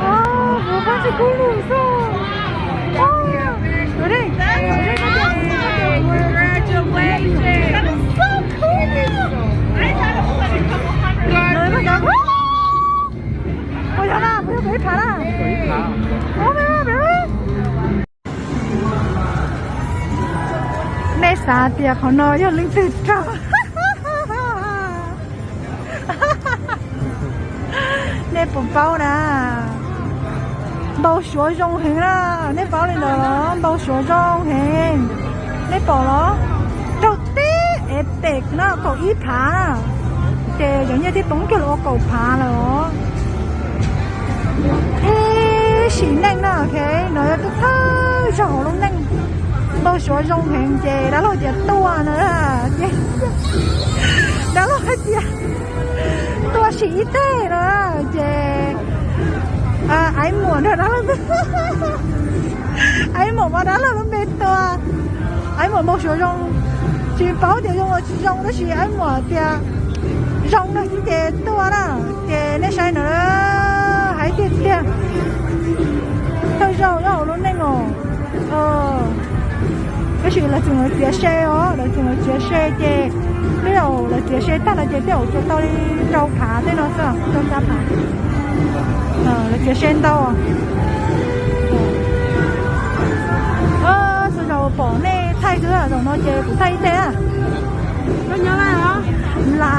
Ua, kuv pab tsis kub lus xwb. Ua, ua dej. Congratulations. Ua yog na, kuv yog ib phav na. Nej xav tias qhov no yog leej twg raug? Nej puas paub na? Npau suav zoo heev na, nej paub li ntawd los? Npau suav zoo heev, nej pom los? Raug tib epic na, kaum ib phav na, ces cov nyiaj thiaj poob kiag los ua kaum phav lawm. Ib sim neej na, ok, no yog thawj zaug hauv lub neej npau suav zoo heev ces dab laug tias tua no, ces dab laug hais tias tua sim ib teg no, ces Aiv Muam nrog dab laug, Aiv Muam muab dab laug lub npe tua. Aiv Muam npau suav zoo, tsis paub tias zoo los tsis zoo tab sis Aiv Muam tias zoo no xwb ces tua na. Ces nej saib no, hais tiag tiag, thawj zaug nyob hauv lub neej os. Tab sis lawv tseem lawv txiav se os, lawv tseem lawv txiav se ces tej zaum lawv txiav se tag no ces tej zaum tsuas tau li rau phav tej no xwb, rau xya phav. Lawv txiav se ntau. Xyov pom nej thaij xwb, zaum no ces kuv thaij ib teg na.